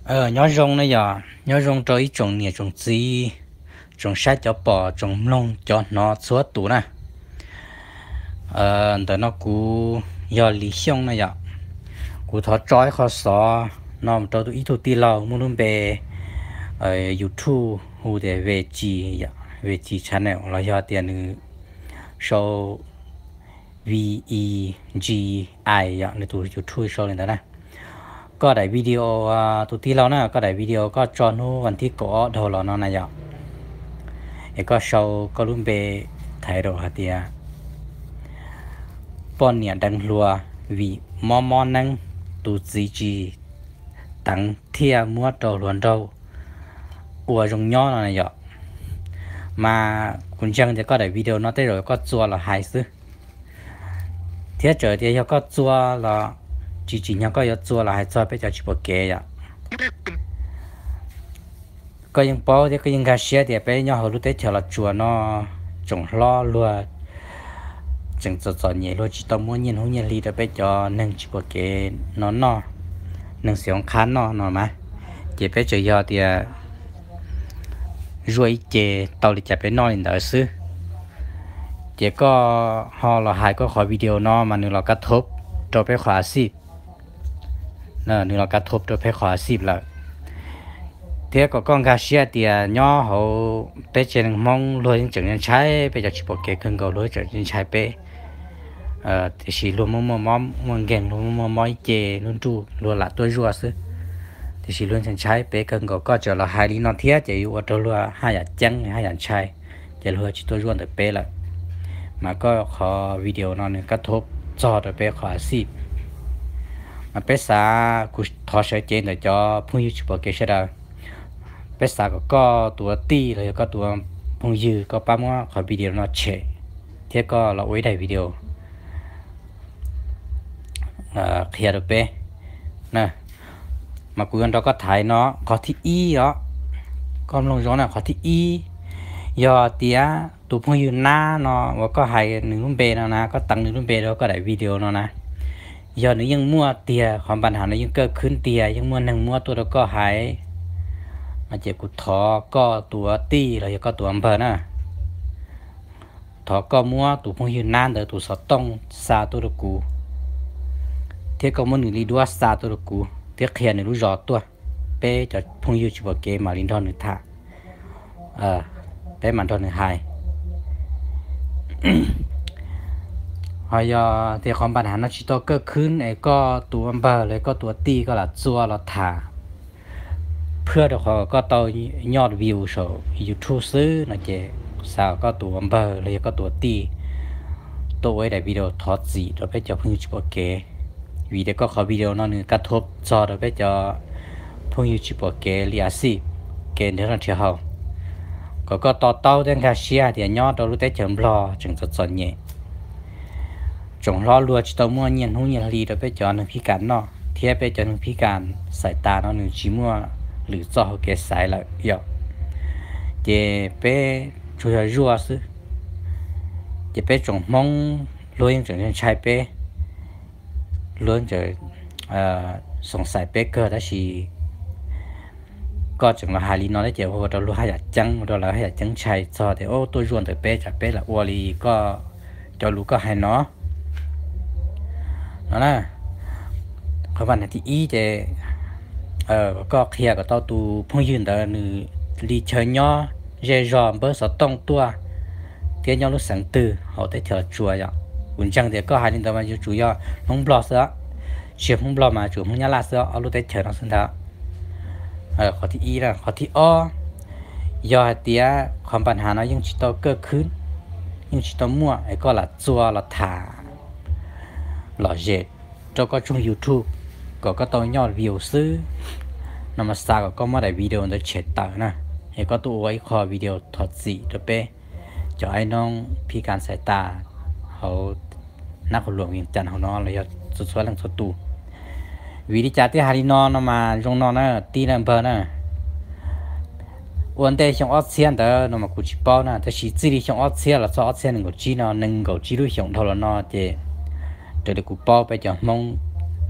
Nyob zoo na yom, nyob zoo rau ib tsoom niam tsoom txiv, tsoom saib cov pom tsoom mloog cov hnov txhua tus na. Ntawm no kuv yog Lis Xyooj na yom. Kuv thov tso ib qho xov no rau ib tug tij laug muaj lub npe YouTube hu tias Ve Ci, Ve Ci channel los yog tias nws sau V E G I yom, nws tus YouTube sau li ntawd na. Koj daim video, tus tij laug na, koj daim video koj tso hnub vas thib kaum ob dhau los no na yom, es koj sau koj lub npe title hais tias poj niam deev hluas vim mob mob neeb, tus txiv tsis teev thiaj muab rau hluas nraug ua zoo nyob no na yom. Mas kuv ntseeg tias koj daim video no tej zaum koj txua los hais xwb, thiab txawm tias yog koj txua los tsis tsim nyog koj yuav txua los hais txog peb cov tsis pom kev yom. Koj yeej paub thiab koj yeej nkag siab tias peb nyob hauv lub teb chaws Los Tsuas no tsoom hlob luag tseem txom txom nyem, luag tsis tau muab nyiaj hnub nyiaj hli rau peb cov neeg tsis pom kev no noj, neeg xeem qhab noj no mas, ces peb tseem yog tias zuaj ib ce tau li cas peb noj li ntawd xwb. Ces koj ho los hais koj qhov video no mas nws los kav thob rau peb qhov a xij, nws los kav thob rau peb qhov a xij lawm. Thiab kom koj nkag siab tias nyob hauv peb tsev neeg Hmoob luag yeej tseem ntshai peb cov tsis pom kev kawg nkaus, luag tseem ntshai peb. Tiam sis luag muaj muaj mob muaj nkeeg, luag muaj muaj mob ib ce lub ntuj luag lam tuaj zuaj xwb, tiam sis luag ntshai peb kawg nkaus. Koj tseem los hais li no thiab ces yuav ua rau luag haj yam ceeb haj yam ntshai, ces luag tsis tuaj zuaj ntawm peb lawm. Mas koj qhov video no nws kav thob txog rau peb qhov a xij. Mas peb xav, kuv thov sawv cev ntawm cov phooj ywg tsis pom kev sawv daws, peb xav kom koj tus ua tij los yog koj tus ua phooj ywg koj pab muab qhov video no tshem, thiab koj los ua ib daim video qhia rau peb. Mas kuv yuav nrog koj tham no, qhov thib ib os, koj mloog zoo na, qhov thib ib, yog tias tus phooj ywg nab no uas koj hais nws lub npe no na, koj teev nws lub npe rau koj daim video no na, yog nws yeej muaj tiag, qhov npa nham no yeej kaj khwb tiag, yeej muaj neeg muab tuaj rau koj hais, no ces kuv thov koj tus ua tij los yog koj tus ua npawg na, thov koj muab tus phooj ywg nab ntawd tus xov tooj xa tuaj rau kuv, thiab koj muab nws li duab xa tuaj rau kuv thiab qhia nws lub zos tuaj, peb cov phooj ywg tsis pom kev mam li nrog nws tham, peb mam nrog nws hais. Ho yog tias qhov npa nham no tsis tau kaj khwb es koj tus ua npawg los koj tus ua tij koj lam txua los tham phwj rau qhov koj tau nyoj view saum YouTube xwb no ces xav koj tus ua npawg los yog koj tus ua tij tuaj ua ib daim video thov txim rau peb cov phooj ywg tsis pom kev, vim tias koj qhov video no nws kaj thob txog rau peb cov phooj ywg tsis pom kev li a xij, kev nrhiav noj nrhiav haus, kom koj to taub thiab nkag siab hais tias nyob rau lub teb chaws Nplog tseem txom txom nyem, tsoom hlob luag tsis tau muaj nyiaj hnub nyiaj hli rau peb cov neeg phib kam noj, thiab peb cov neeg phib kam xais tas no nws tsis muaj lwm txoj hauv kev xaiv lawm yom. Ces peb tsuas yog zuaj xwb, ces peb tsoom Hmoob luag yeej tseem ntshai peb, luag tseem xoom xais peb kawg, tab sis koj tseem los hais li no thiab ces ua rau luag haj yam ceeb, ua rau lawv haj yam ceeb ntshai txog tias tuaj zuaj ntawm peb tsam peb lam ua li koj cov lus koj hais no. No na, qhov npa nham thib ib ces koj qhia kom tau tus phooj ywg ntawd nws li chaw nyob, zej zog npawb xov tooj tuaj, thiab nyob lub xeev twg hauv teb chaws Los Tsuas yom. Kuv ntseeg tias koj hais li ntawd mas yuav tsum yog Hmoob Nplog xwb, tsis yog Hmoob Nplog mas tsuas Hmoob Nyab Laj xwb, ob lub teb chaws no xwb ntag. Qhov thib ib. Qhov thib ob, yog hais tias qhov npa nham no yeej tsis tau kaj khwb, yeej tsis tau muaj es koj lam txua los tham lom zem rau koj tshooj YouTube kom koj tau nyoj view xwb no mas xav kom koj muab daim video ntawd tshem tawm na, es koj tuaj ua ib qho video thov txim rau peb cov aib noob phib kam xais tas hauv nab qhus luam Vias Cas hauv no los yog txhua txhua leej txhua tus. Vim li cas thiaj hais li no no mas zoo no na, tij na npawg na, ua ntej xyoo ob txhiab ntawd no mas kuv tsis paub na, tab sis txij li xyoo ob txhiab los txog ob txhiab nees nkaum tsib no, nees nkaum tsib lub xyoos dhau los no ces raws li kuv paub peb cov Hmoob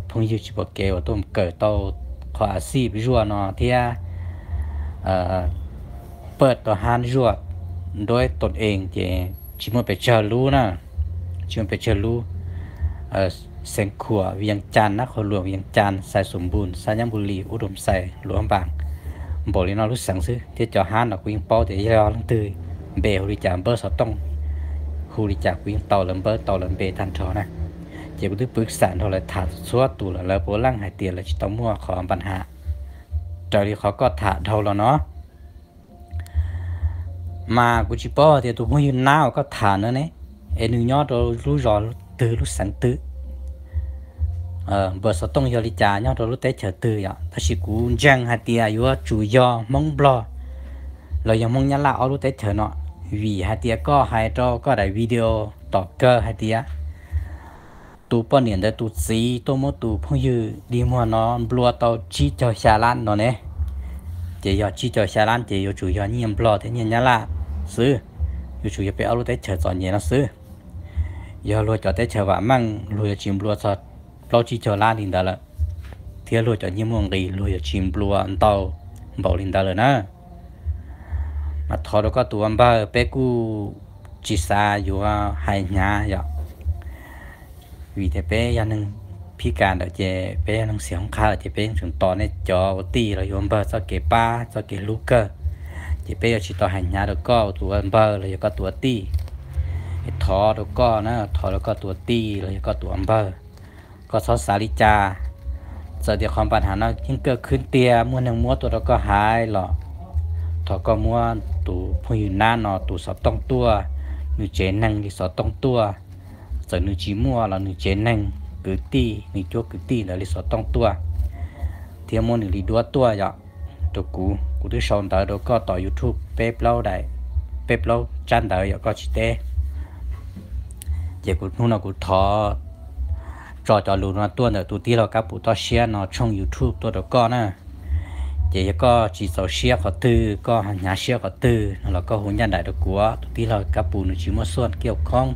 phooj ywg tsis pom kev uas tuaj kawm tau qhov a xij zuaj no thiab paj tau hab zuaj nruab tooj ees ces tsis muaj pes tsawg lub na, tsis muaj pes tsawg lub. Xeev Khuam, Vias Cas, Nab Qhua Luam, Vias Cas, Xais Xum Npus, Xas Nyab Npus Lis, Ub Dum Xais, Luam Npas, npaum li no lub xeev xwb. Thiab cov hab no kuv yeej paub tias yog leej twg npe hu li cas, npawb xov tooj hu li cas kuv yeej tau lawv npawb tau lawv npe tag nrho na. Ces kuv twb pwv xam nrog lawv tham txhua tus lawm, lawv puav leej hais tias lawv tsis tau muaj qhov npa ham raws li qhov koj tham dhau los no. Mas kuv tsis paub hais tias tus phooj ywg nab uas koj tham no ne, es nws nyob rau lub zos twg lub xeev twg, npawb xov tooj yog li cas nyob rau lub teb chaws twg yom. Tab sis kuv ntseeg hais tias yuav tsum yog Hmoob Nplog los yog Hmoob Nyab Laj ob lub teb chaws no, vim hais tias koj hais rau koj daim video tom kawg hais tias tus poj niam ntawd tus txiv tuaj muab tus phooj ywg dig muag no nplua tau tsib caug xya lab no ne. Ces yog tsib caug xya lab ces yuav tsum yog nyiaj Nplog thiab nyiaj Nyab Laj xwb, yuav tsum yog peb ob lub teb chaws txom nyem no xwb. Yog luag cov teb chaws vam meej luag yuav tsis nplua txog plaub tsib caug lab li ntawd lawm, thiab luag cov nyiaj muaj nqis luag yuav tsis nplua ntau npaum li ntawd lawm na. Mas thov rau koj tus ua npawg, peb kuj tsis xav yuav hais hnyav yom, vim tias peb yog neeg phib kas ntawd ces peb yog neeg xiam hoob qhab lawm ces peb yeej tseem tos nej cov ua tij los yog ua npawg txoj kev pab txoj kev hlub kawg. Ces peb yuav tsis tau hais hnyav rau koj tus ua npawg los yog koj tus ua tij. Es thov rau koj na, thov rau koj tus ua tij los yog koj tus ua npawg, koj txhob xav li cas. Txawm tias qhov npa ham no yeej kawj khwb tiag muaj neeg muab tuaj rau koj hais los thov koj muab tus phooj ywg nab no tus xov tooj tuaj, nws tsev neeg li xov tooj tuaj. Txawm nws tsis muaj los nws tsev neeg, kwv tij, nws cuab kwv tij ntawd li xov tooj tuaj, thiab muab nws li duab tuaj yom. Rau kuv, kuv twb sau ntawv rau koj tom YouTube peb plaub daim, peb plaub tsab ntawv yom, koj tsis teb. Ces kuv hnub no kuv thov tso cov lus no tuaj ntawm tus tij laug Kab Pus toj siab no tshooj YouTube tuaj rau koj na. Ces yog koj tsis txaus siab qhov twg, koj hnyav siab qhov twg no los koj hu ncaj nraim rau kuv, tus tij laug Kab Pus nws tsis muaj xuaj kiaj khoob.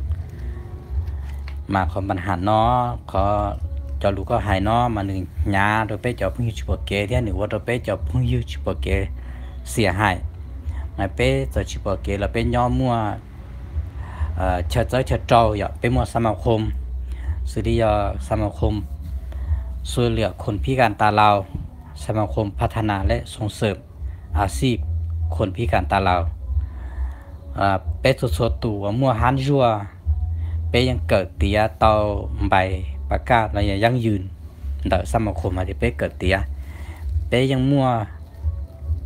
Mas qhov npa ham no, qhov cov lus koj hais no mas nws hnyav rau peb cov phooj ywg tsis pom kev thiab nws ua rau peb cov phooj ywg tsis pom kev xiam hais. Mas peb txawm tsis pom kev los peb nyob muaj chaw txawb chaw rau yom, peb muaj xab ma khom, xws li yog xab ma khom xu liam khon phib kas tas laus, xab ma khom pha tha nas lej xoo xwm a xij khon phib kas tas laus. Peb txhua txhua tus uas muaj hab zuaj, peb yeej kawm tiav tau npais pas kaj los yog yeeb yws ntawm xab ma khom hais tias peb kawm tiav. Peb yeej muaj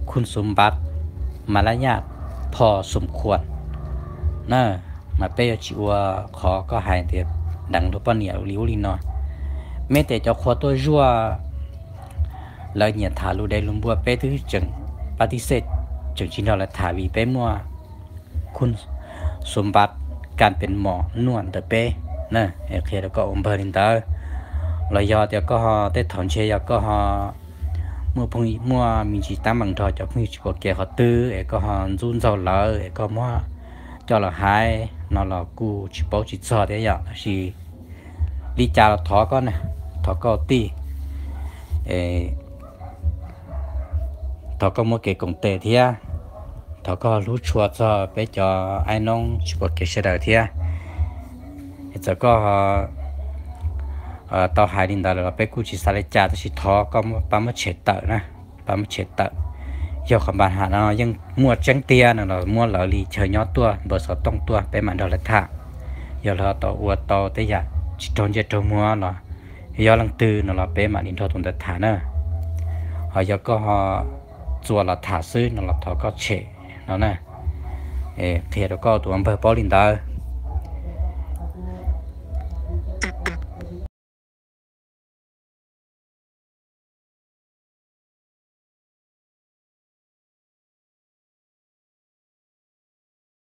khun xum npav, mas laj nyaj pho xum khuam na. Mas peb yuav tsis ua qhov koj hais tias deev luag poj niam li ub li no. Meb tes cov qhua tuaj zuaj, lawv nyiam tham lus dev lus npua, peb twb tseem pab tib xej, tseem tsis nrog lawv tham vim peb muaj khun xum npav kas pes mom nuaj ntawm peb na. Qhia rau koj ua npawg li ntawd, los yog tias koj ho tej thaum ntshe yog koj ho muaj phooj, muaj me ntsis teeb meem nrog cov phooj ywg tsis pom kev qhov twg es koj ho ntxub ntxaug lawv es koj muab coj los hais no los kuj tsis paub tsis txog thiab yom. Tab sis li cas los thov koj na, thov koj tij, thov koj muab kev koom tes thiab thov koj hlub tshua txog peb cov aib noob tsis pom kev sawv daws thiab. Txawm koj tau hais li ntawd lawm los peb kuj tsis xav li cas, tab sis thov koj pab muab tshem tawm na, pab muab tshem tawm. Yog qhov npa ham no yeej muaj tseeb tiag no los muab lawv li chaw nyob tuaj, npawb xov tooj tuaj, peb mam nrog lawv tham. Yog lawv tau ua tau tej yam tsis raug ntsej raug muag los yog leej twg no los peb mam li nrog tus ntawd tham na. Ho yog koj ho txuas los tham xwb no los thov koj tshem no na. Qhia rau koj tus npawg paub li ntawd.